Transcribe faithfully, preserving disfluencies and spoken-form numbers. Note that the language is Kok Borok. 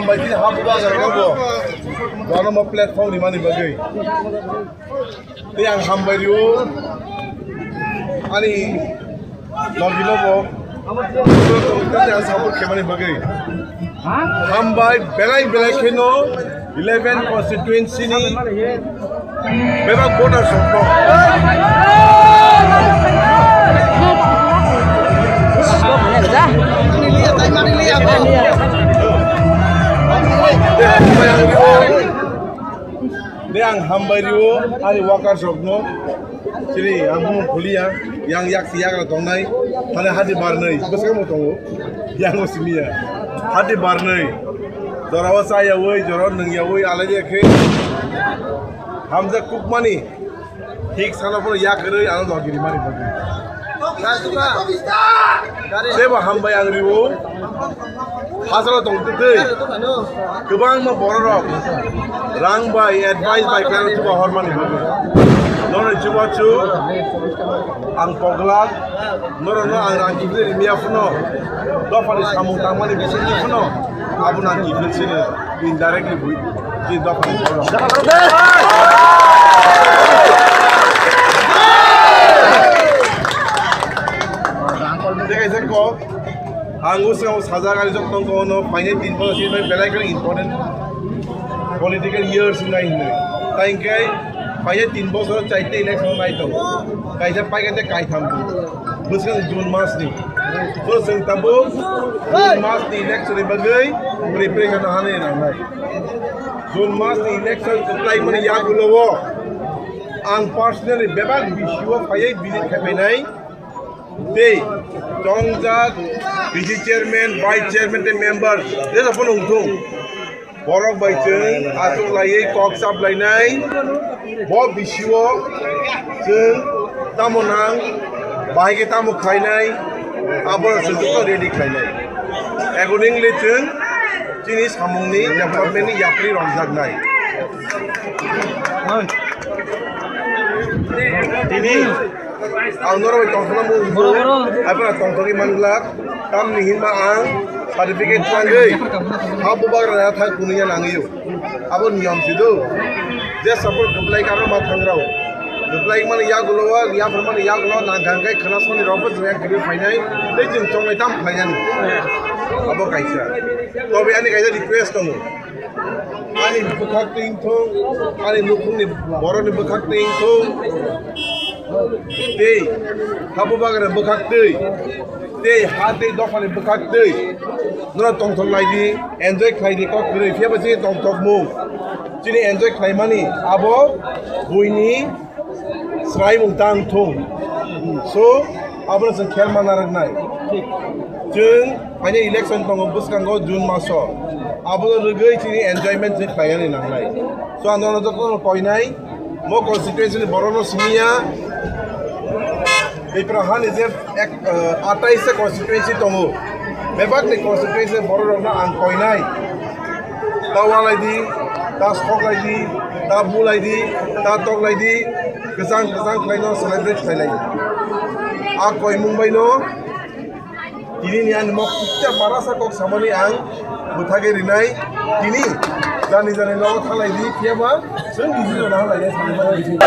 Bini ha bubagrano bo jonomo platform rimani bagwi. Tei ang hambai rio ani logino bo tei ang support khaimani bagwi. Hambai belai belai kheno eleven constituency ni bebak voters rok no. Tei ang hambai rio ani workers rok no. Chini ang bumung khuliya, yang yak si yagra tongnai, thani hati barnai, bwskango tongo, yango simiya. Hati barnai, jorao chayawi, jorao nungyawi, alaide khe hamjak kukmani, hik sana phano yak kwrwi, ano dogiri mani bagwi. Sebo hambai ang rio. Hachalo tong twi. Kwbangma bororok rang bai, advice bai khlairok chuba hormani bagwi. Norok chubachu ang pogla, norokno ang rang kiphilwi rimiya phano, dophani samung tangmani bisingtwi phano, abono ang kiphil sini indirectly bui, je dophani borok. Tei kaisa kok, Ang usung sajak ani joto tongkha ono, phainai tin bochor sini bai belai kheno important political years wngnai hinwi. Tai hwnkhe phainai tin bochor chaita election nai tongo. Kaisa paikha tei kaitham tongo. Bwskang June mas ni. So chwng tabuk June mas ni election ni bagwi preparation no hanwi nangnai. June mas ni election kwplaimani yagulo o ang personally bebak B C O phaiwi visit khai phainai. Tei tongjak B C chairman, vice chairman tei member jesa phano wngthung. Borok bai chwng achuk laiwi kok chap lainai. Bo B C O chwng tamo nang, bahai khe tamo khlainai, abo chwng joto ready khlainai. Accordingly chwng chini samungni development ni yapri romjaknai. Tini Ang norok bai tongthokno mung bo, aphano tongthokgwi manglak. Tamni hinba ang certificate thangwi ha bubagra thang kunui ya nangwi o. Abo niyom si do. Je support kwplai karo ma thangrao. Kwplai mani yagulo wa, yaphar mani yagulo nang kha hwnkhe khwna soni rok bo jwng yak kwrwi phainai. Tei chwng chongnai tam khlainani. Abo kaisa. Tobe ani kaisa request tongo. Ani bwkhak twi wngthung, ani nukhungni borokni bwkhak twi wngthung, tei ha bubagrani bwkhak twi, tei ha tei dophani bwkhak twi, norok tongthok lai di, enjoy khlai di, kok kwrwi phiya ba chini tongthokmung, chini enjoy khlaimani abo buini Swraimung tang thung. So, abono chwng khel manna rwknai. Chwng phainai election tongo bwskango June maso. Abono rwgwi chini enjoyment chwng khlainani nangnai. So, ang nono jotono koinai, mo constituency ni borokno simiya. Tipra hani je ek, eh, atais ta constituency tongo. Bebak ni constituency borok rokno ang koinai. Ta walai di, ta sok lai di, ta bu lai di, ta tok lai di, kwchang kwchang khlai no celebrate khlai lai. A koimung bai no tini ni ani mok kisa barasa kok samani ang bwthagwi rinai. Tini jani jani nogo thalai di, phiya ba chwng decision ha lai nai samani.